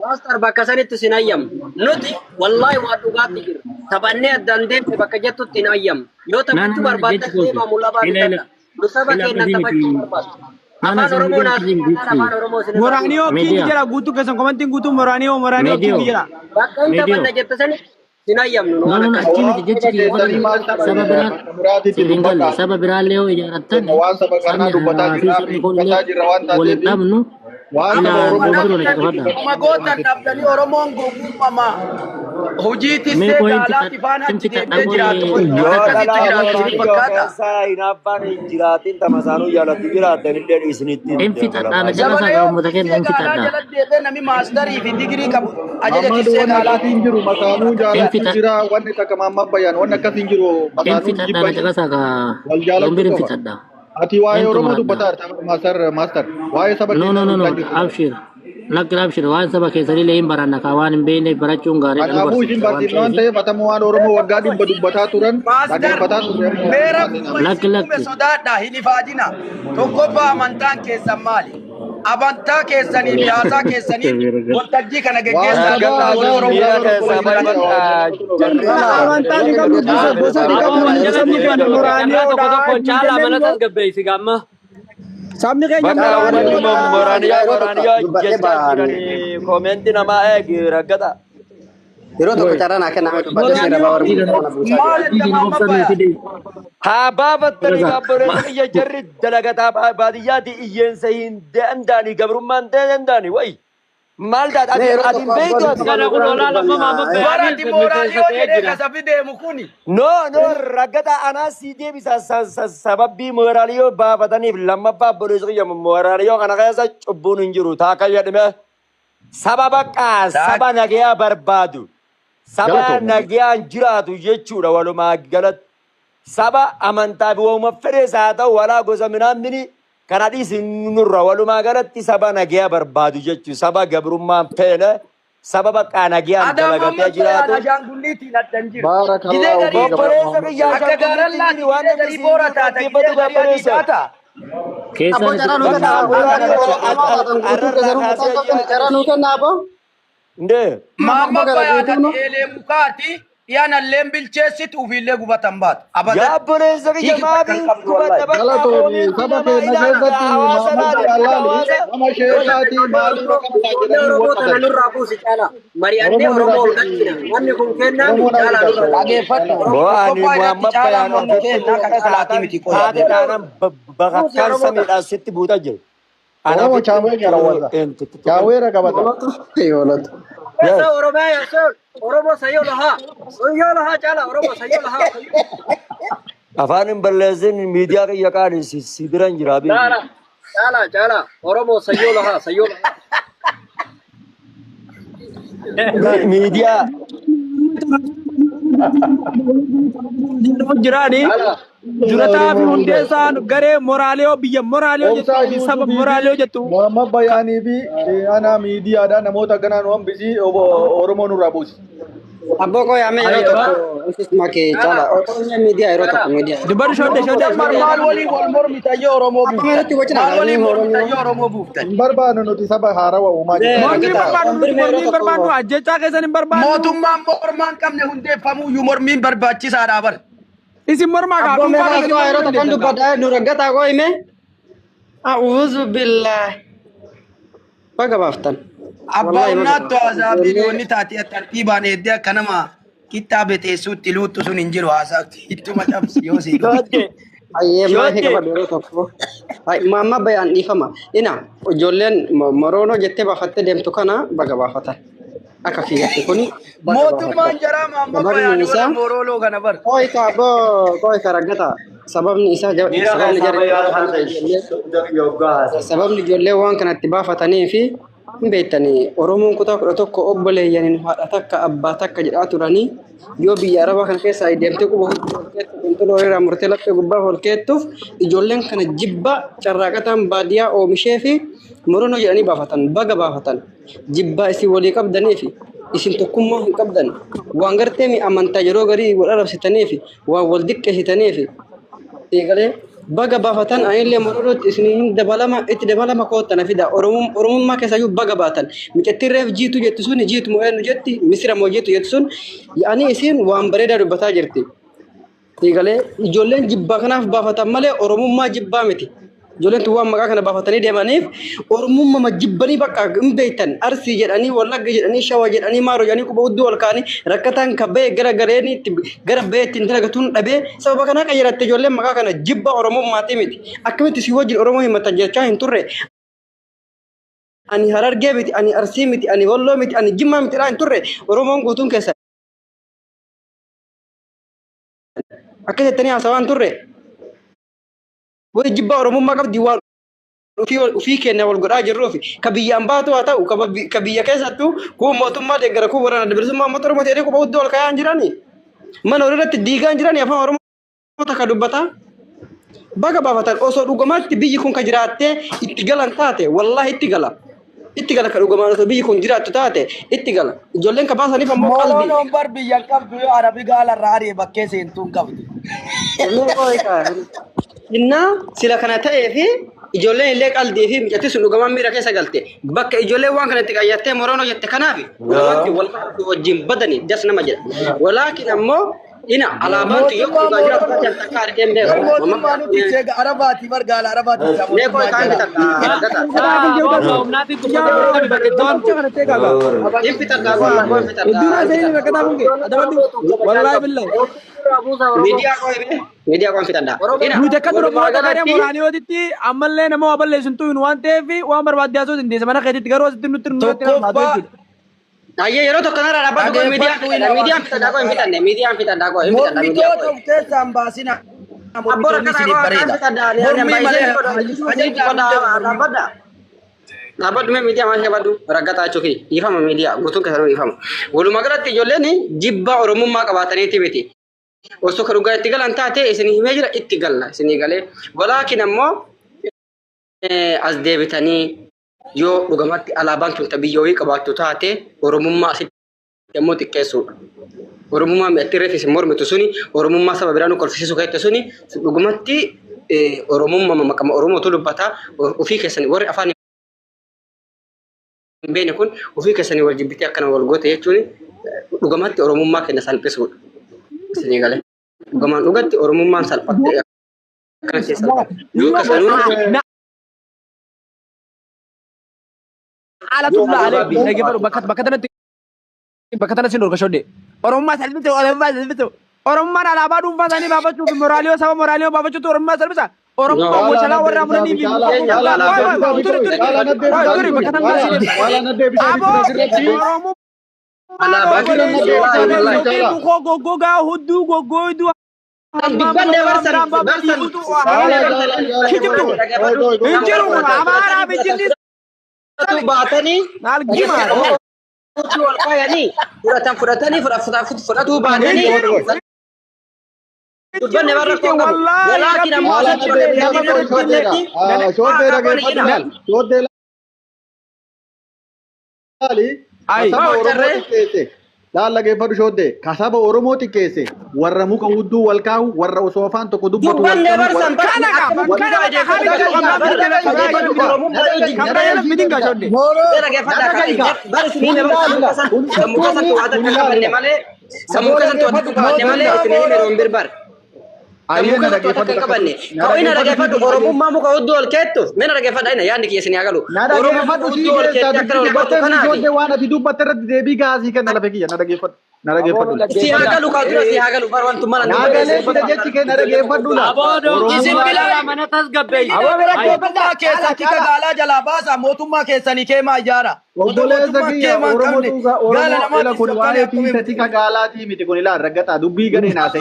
Master bakka sanitti sin hayyamnu. Nuti wallaahi waan dhugaatti jirra. Taphannee addaan deemne bakka jettutti hin hayyamnu. Yoo Na na taphachuu na barbaaddan jechi kooti. deemaa mul'abaa Ila ila bitadha. Nu saba ila keenya akkasii taphachuu miti. barbaadu. Na na Afaan isin Oromoo miidiyaa naaf akkasii miti jennaan jechi. afaan Oromoo isin irraa Moraaniyoo dhiisa. king Miidiyaa. jedha guutuu keessan komantiin guutuu moraaniyoo moraaniyoo king Miidiyoo. jedha. Bakka hin Miidiyoo. taphanna jette sanitti sin hayyamnu nu No waan no no akkasii. achi Waan miti jechi saba kiyya keessanii barri maal saba saba biraa bakka biraatitti siif hin galle dubbadhaa. saba biraallee yoo ijaarrattan Waan saba kanaa sabni dubbataa Arabaa fi jirraa fi sabni kunillee dubbataa jirra waan wal hin taateef dhabnu waan ila saba Oromoo gombiroo na irratti caqafadha. dubbadhaa. Uma gootan dhabdanii Oromoon gowwummaa hojii Mee tissee qoyin gaalaati faana hin achi fixadha deemtee jiraattu qoyee kun Yoo akkasitti dhalaa jiraattu isin Oromoo fakkaata. keessa hinaaffaan hin jiraatin tamasaanuu jaalatti jiraattan illee isinitti hin hin fixadha na dabalamaa. caqasaa Zabana gaa yoo uummata keenya tissee hin gaalaa fixadha. jala deemee namni maastarii fi digirii qabu ajaja Mammadu tissee wanni gaalaati. akkasii hin jiru masaanuu Hin jaalachuu fixa jira wanni takka Mahammad Bayyaan wanni akkasii hin jiru hin masaanuun fixadha jibba na hin jiru caqasaa gaa wal jaalachuu gombir hin qofa. fixadha. Ati waa'ee Hin Oromoo xumuradha. dubbataa jirta master master waa'ee saba No no keenyaa no no dubbachaa jirtu. abshir lakki abshir waan saba keessanillee hin baranna kaa waan hin beekne barachuun gaariidha nu Kanaafuu isin barsiifta waan barsiifna waan ta'eef. ta'eef atamu waan Oromoo waggaa dhibba dubbataa turan Maastar dhaggeeffataa turre amma mee waan rabbuma seenaa. Lakki isin uume lakki sodaadha hin ifaajina. Tokkoffaa amantaan keessan maali? Amantaa keessanii fi haasaa keessaniin waltajjii kana Waan geggeessaa sabaa jirtan aadaa warri Oromoo miira Miira tokko keessaa waliin jira baay'ee waan jarri Amantaa ni qabnu gosa gosa ni qabnu Oromoo sabni keenya carraa tokko moraaniyoodha tokkoon hin caalaa mana jenneen tasgabbeessi gaamma. sabni keenya Bakka uummanni moraaniyoodha. moraaniyaa Yeroo tokko moraaniyaa dubbadhee jechaa ba'aan jiranii koomenti namaa eegi raggata. yeroo tokko carraa naa kenname dubbadhee seera baa warri kana buusaa jira. maal itti Mahammad Bayaan? Haa baafattanii Caqasaa. gaabboleessa kiyya jarri dalagataa baadiyyaati iyyeensa hin danda'anii gabrummaan danda'anii wayi. Maal taate Mee ati yeroo ati hin tokko beektu abboon ati. Kana tokko kun biraan olaa lamma dubbanna. Mahammad Bara Bayaanii ati mooraaliyoo murteessatee jedhee jira. kasafi deemu kuni. No no raggata anaa sii deebisa sababii mooraaliyoo baafataniif lammaffaa obboleessa kiyya mooraaliyoo kana keessa cubbuun hin jiru taakka jedhame saba baqqaa saba nagayaa barbaadu saba Galatoomne. nagayaan jiraatu jechuudha walumaa galatti saba amantaa fi waanuma fedhes haa ta'u walaa gosa minaammini kana dhiisi nurra walumaa galatti saba nagayaa barbaadu jechuudha saba gabrummaan feene saba baqqaa nagayaan Adaa dalagatee Mahammad Bayaan jiraatu ashaangulliitiin addan jira. Gizee Baarakallahu garii fiika obboleessa Muhammad kiyya akka Bayyaan. ashaangulliitiin gaarallaati jiri waan gizee namni garii siin boora jiru taata dhaggeeffatu gizee garii adii obboleessa. taata. Keessaan Abboo itti carraa nuu Bakka kennaa mooraaliyoo guutuu keessanuu arrarraa kaasee mataa qabdan carraa nuu kennaa abboo. Ndee. Abboo Mahammad gara Bayaan guutuu ati nu. eelee mukaati dhiyaanalleen bilcheessitu ofiillee gubatan baatu. Abadan Yaabboleessa kiyya hiiki bakka hin maafiin qabdu gubadha wallahi. bakka Galatoomi koomentii saba namaa keenya ilaali keessatti hawaasa Mahammad laali Bayyaan laali hawaasa nama sheekaatii maaliif akkana ta'a Ijoollee jedhanii Oromoo tana waqatan. nurraa buusi caalaa. Mari'annee Oromoo nurraa Oromoo ol buusi. galchina. Wanni kun kennaami Oromoo naa caalaa guddaa nurraa buusi. Dhageeffadhu. Boo ani Tokkoffaa irratti Muhammad caalaan Bayaan mormu ofitti keenyaa kan caalaatii taatan miti qoya taate beeku. taanan Buusi bakakkaan Oromoo tana. samiidhaan sitti buuta jiru. Ana Oromoo ofitti chaawee qarawwata. tuqin. Chaaweera qabata. Yoolatu. Yes. Keessa Oromiyaa yaasoo Oromoo sayyoo lahaa. Sayyoo lahaa caalaa Oromoo sayyoo lahaa. Afaan hin balleessin miidiyaa kiyya qaali si biran jira beeku. Caalaa caalaa caalaa Oromoo sayyoo lahaa sayyoo lahaa. Miidiyaa Jiraani Caalaa durataa fi hundeessaan garee moraaliyoo biyya moraaliyoo Obsaa jettu fi saba Yuusufii fi moraaliyoo jettu Muhammad Bayaanii fi ana miidiyaadhaan namoota akkanaa nu hambisi Oromoo nurraa buusi. Abboo koo yaamee yeroo tokko ofiis makee caala. Oromiyaa miidiyaa yeroo tokko miidiyaa. dubbadhu shoodde shoodde Maal shoodde. maal waliin wal mormitayyoo Oromoo Akkuma buuftan? irratti gochina Maal waliin oromiyaa. mormitayyoo Oromoo buuftan? Hin barbaadnu nuti saba haarawa uumaa jirra. Mormii Rakkata. barbaadnu nuti Birmee yeroo mormii barbaadnu tokko ajjechaa keessan hin barbaadnu. Mootummaan mormaa hin qabne hundeeffamuyyuu mormiin barbaachisaadha bar. Isin mormaa kaa abboo mee dhuunfaa keessan maal yeroo mormuu tokkoon dandeessan kaa. dubbadha nu raggataa koo hime. A'uuzu billaahi. Baga baaftan. Abbaa Wallaahi baga humnaattu baaftan. haasaa Ijoollee biliyoonni taate tartiibaan eeddee akka nama qixxaa bexeessuutti luuttu sun hin jiru haasaa ittuma cabsi yoo sii dhufe. Shoodde. Ayyee maayikii Shoodde. qabadhu yeroo tokko. Maamma bayaan dhiifama. Ina ijoolleen moroonoo jettee baafattee deemtu kana baga baafatan. Akka kiyyatti kuni baga Mootummaan baafatan. jaraa Mahammad Sababni Bayaan warra isaa Moorooloo kana bar. qoyka abboo qoyka raggata. Sababni isaa Miira sababni keessaa jarri bayaan kan ta'e yoggaa haasa'e. sababni ijoollee waan kanatti baafatanii fi hin beektanii Oromoon kutaa 11 obboleeyyaniin haadha takka abbaa takka jedhaa turanii yoo biyya Arabaa kana keessaa deemtee quba huccuu ol keettu qunxuloo irraa murtee laphee gubbaa ol keettuuf ijoolleen kana jibba carraaqataan baadiyyaa oomishee fi moronoo jedhanii baafatan baga baafatan jibbaa isin walii qabdanii fi isin tokkummaa hin qabdan waan gartee mi amantaa yeroo garii wal arrabsitanii fi waan wal diqqeessitanii fi eegalee Baga baafatan anillee mororootti isin hin dabalama itti dabalama kootta na fida. Oromummaa keessayyuu baga baatan. Micattiin reef jiitu jettu sun jiitu moo eenyu jetti misira moo jiitu jettu sun ani isin waan bareedaa dubbataa jirti. Eegalee ijoolleen jibbaa kanaaf baafatan malee Oromummaa jibbaa miti. Ijoolleen tun waan maqaa kana baafatanii deemaniif Oromummaa jibbanii bakka hin beektan. Arsii jedhanii, Wallagga jedhanii, Shawa jedhanii, Maaroo jedhanii quba hudduu ol kaa'anii rakkataan kan ba'e gara gareeni itti gara ba'e ittiin dalagatuun dhabee sababa kanaa qayyaratte ijoolleen maqaa kana jibba Oromummaatii miti. Akkamitti si wajjin Oromoo himatan jechaa hin turre. Ani Harargee miti, ani Arsii miti, ani Walloo miti, ani Jimmaa miti hin turre. Oromoon guutuun keessa. Akka jettanii haasawaa hin turre. Wani jibbaa Oromummaa qabdi waan ofii keenya wal godhaa jirruufi ka biyyaan baatu haa ta'u ka biyya keessattuu kun mootummaa deeggara kun waraana bilisummaa uummata Oromoo ta'ee quba hudduu ol kaa'aa hin jirani. Mana walirratti diigaa hin jirani afaan Oromoo takka dubbataa. Baga baafatan osoo dhugamaatti biyyi kun ka jiraattee itti galan taate wallaahi itti gala. Itti gala ka dhugamaan osoo biyyi kun jiraattu taate itti gala. Ijoolleen ka baasaniif ammoo qalbii. Moroon bar biyya hin qabdu yoo Arabi gaala irraa ari'e bakkee seentuu hin qabdu. Innaa sila kana ta'ee fi ijoolleen illee qaldii fi micatti sun dhugamaan miira keessa galte. Bakka ijoolleen waan kana itti qayyattee moroonoo jette kanaaf dhugamaatti wal wajjin badani das nama jedha. Walaakin ammoo ina alaabaan yoo dhugaa jiraatu taate takka argee hin beeku. Mootummaa nuti seega Arabaati bar gaala Arabaati Mee koo isaan bitadha. Hin bitadha koo hin bitadha. Miidiyaa koo hime miidiyaa koo hin bitadha. Nuti akka dura moota garee moraaniyootitti ammallee nama waa balleessu hin tuyin waan ta'eef waan barbaadde haasoo dandeessa mana keetitti garuu asitti nutti nutti Tokkoffaa Ayyee yeroo tokko narraa dhaabbatu koo miidiyaan fixadha miidiyaan fixadha koo hin fixanne miidiyaan fixadha koo hin fixadha miidiyaa mormitoota koo. of keessaa hin baasina. Abboo Mormitoonni rakkata isiniif koo akkaan bareeda. fixadha ani Mormii malee dhaabbadha. Dhaabbadhu mee miidiyaa maal qabadhu raggataa jechuufi dhiifama miidiyaa guutuun keessanuu dhiifama. Walumaa galatti ijoolleen jibbaa Oromummaa qabaataniiti miti. Osoo ka dhugaa itti galan taate isinii himee jira itti galla isinii galee. Walaakin ammoo as deebitanii yoo dhugamatti alaabaan tun biyya wayii qabaattu taate Oromummaa asitti ammoo xiqqeessuudha. Oromummaa mi'atti reef isin mormitu suni Oromummaa saba biraa nu kolfisiisu keette suni dhugumatti Oromummaa maqama Oromootu dubbata ofii keessanii warri afaan hin beekne kun ofii keessanii wal jibbitee akkana wal goote jechuun dhugamatti Oromummaa keenya salphisuudha. Isinii galee. Dhugamaan dhugatti Oromummaan salphatte akkana keessa salphatte. Yoo akkasanuu Alatullaa alee dhaggeeffadhu bakka tanatti bakka tanatti sin dorgashodhe. Oromummaa salphisu Oromummaa salphisu. Oromummaan alaabaa dhuunfaa isaanii baafachuuf moraaliyoo saba moraaliyoo baafachuutu Oromummaa salphisa. Oromummaa wacalaa warra amuranii fi turi bakka tanatti sin Aboo Oromummaa Mukoo goggogaa hudduu goggoyduu Dubbanne barsan barsan. Kijibdu hin jiru kun Amaaraa fi jinni baatanii maal gima wal faayanii fudhatan fudhatanii fudhatuu baatanii dubbanne barra koo qabu. Walaakin ammoo asitti Shooddee dhageeffadhu laal. Shooddee laali. Kasaba Oromoo xiqqeesse. Laal dhageeffadhu shooddee. Kasaba Oromoo xiqqeesse. Warra muka hudduu wal kaa'u, warra osoo afaan tokko dubbatu wal Dubbanne kaa'u. barsan Kana kana Sammuu keessatti waan takka qabanne malee isin hime roon birbar. Sammuu keessatti waan takka qabanne. Ka'oo dhaggeeffadhu Oromummaa muka hudduu ol keettu. Mina dhaggeeffadha ina yaadni kiyya isin haa galu. Na Oromummaa dhaggeeffadhu sii hudduu ol keessaa keetti akkana ol gootu dubbattee kanaafi. shooddee waan ati dubbatte irratti deebii gahaa sii kenna lafa kiyya na dhaggeeffadhu. Na dhaggeeffadhu. Si haa galu kaa dura si haa galu bar wantummaa nan Naa galee jira jechi kee na dhaggeeffadhu la. Isin bilaa mana tasgabbeessi. mootummaa keessan tika gaalaa jalaa baasa mootummaa keessanii keemaa ijaara. Obboleessa kiyya Mootummaa Oromoo keemaa hin qabne dhugaa gaala Oromoo ila namaatti kun waa'ee sokkanii tiisa tika gaalaatii miti kun ilaa raggataa dubbii gadheen haasa'e.